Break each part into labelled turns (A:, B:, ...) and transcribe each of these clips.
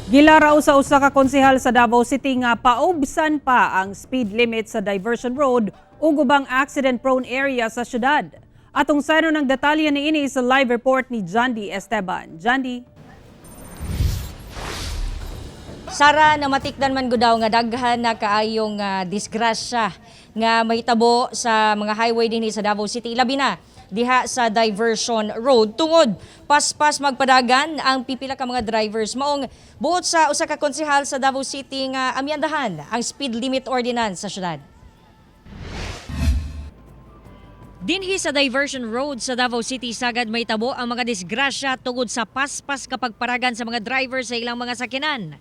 A: Gilaraw sa usa ka konsehal sa Davao City nga paubsan pa ang speed limit sa Diversion Road ug ubang accident-prone area sa syudad. Atong sayran ang detalye niini sa live report ni Jandy Esteban. Jandy?
B: Sara, namatikdan man gud daw nga daghan na kaayong disgrasya nga mahitabo sa mga highway dinhi sa Davao City, labi na diha sa Diversion Road, tungod paspas magpadagan ang pipila ka mga drivers. Maong buot sa usa ka konsehal sa Davao City nga amyandahan ang speed limit ordinance sa syudad. Dinhi sa Diversion Road sa Davao City, sagad mahitabo ang mga disgrasya tungod sa paspas kapag paragan sa mga driver sa ilang mga sakyanan.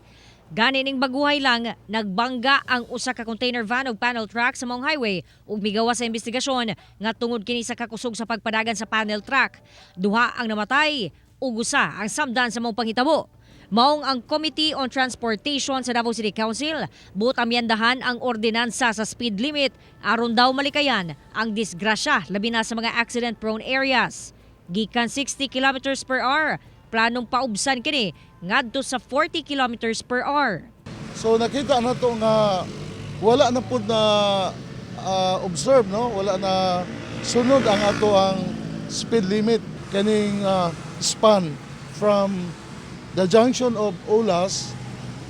B: Gani ning baguhay lang, nagbangga ang usa ka container van ug panel truck sa maong highway ug migawas sa investigasyon nga tungod kini sa kakusog sa pagpadagan sa panel truck. Duha ang namatay ug usa ang samdan sa maong panghitabo. Maong ang Committee on Transportation sa Davao City Council buot amyendahan ang ordinansa sa speed limit aron daw malikayan ang disgrasya, labi na sa mga accident-prone areas. Gikan 60 kilometers per hour, planong paubsan kini ngadto sa 40 kilometers per hour.
C: So nakita na to nga wala na pud na observe, no, wala na sunod ang ato ang speed limit kaning span from the junction of Olas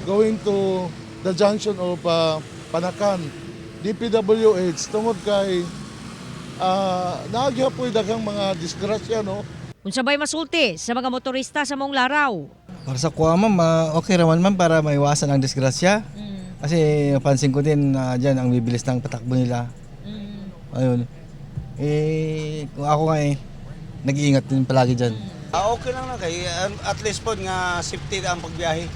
C: going to the junction of Panacan, DPWH, tungod kay naa gyapoy daghang mga disgrasya, no.
B: Unsa bay masulti sa mga motorista sa maong laraw?
D: Para sa kuha, ma'am, okay raman, ma'am, para maiwasan ang disgrasya. Kasi napansin ko din na dyan ang bibilis ng patakbo nila. Ayun. Eh, kung ako nga eh, nag-iingat din palagi dyan.
E: Ah, okay lang na kay at least pod nga safety ang pagbiyahe.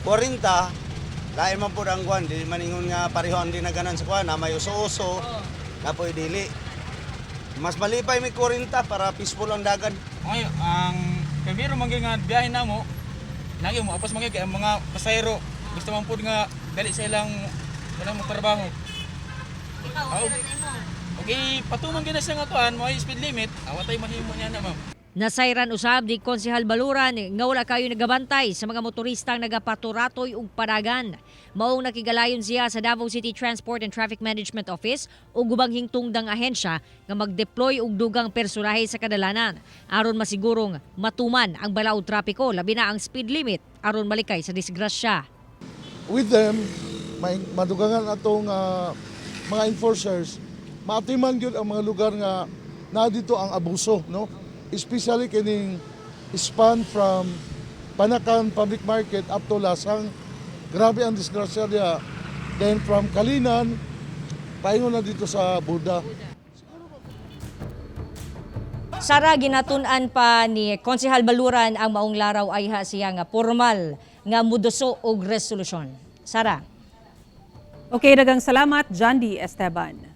E: 40, lain man pod ang kuan, di maningon nga pareho ang dinaganan sa kuan, na may uso-uso, na po'y dili. Mas malipay may 40 para peaceful ang dagan.
F: Ngayon, ang primero man gyud nga biyahe namo, lagi mo apos man gyud kay ang mga pasahero gusto man pud nga dali sa ilang ilang trabaho. Okay, patuman gyud na siya nga tuan, mo speed limit, awa tay mahimo niya na, ma'am.
B: Nasayran usab ni Konsehal Baluran nga wala kayo nagabantay sa mga motoristang nagapaturatoy og padagan. Maong nakigalayon siya sa Davao City Transport and Traffic Management Office ug ubang hingtungdang ahensya nga mag-deploy og dugang personahe sa kadalanan aron masigurong matuman ang balaod trapiko, labi na ang speed limit, aron malikay sa disgrasya.
C: With them, may madugangan atong mga enforcers, maatiman gyud ang mga lugar nga naa dito ang abuso, no, especially kining span from Panacan Public Market up to Lasang. Grabe ang disgrasya diha. Then from Kalinan paingon na dito sa Buda.
B: Sara, ginatun-an pa ni Konsehal Baluran ang maong laraw ayha siya nga formal nga muduso og resolusyon. Sara.
A: Okay, daghang salamat, Jandy Esteban.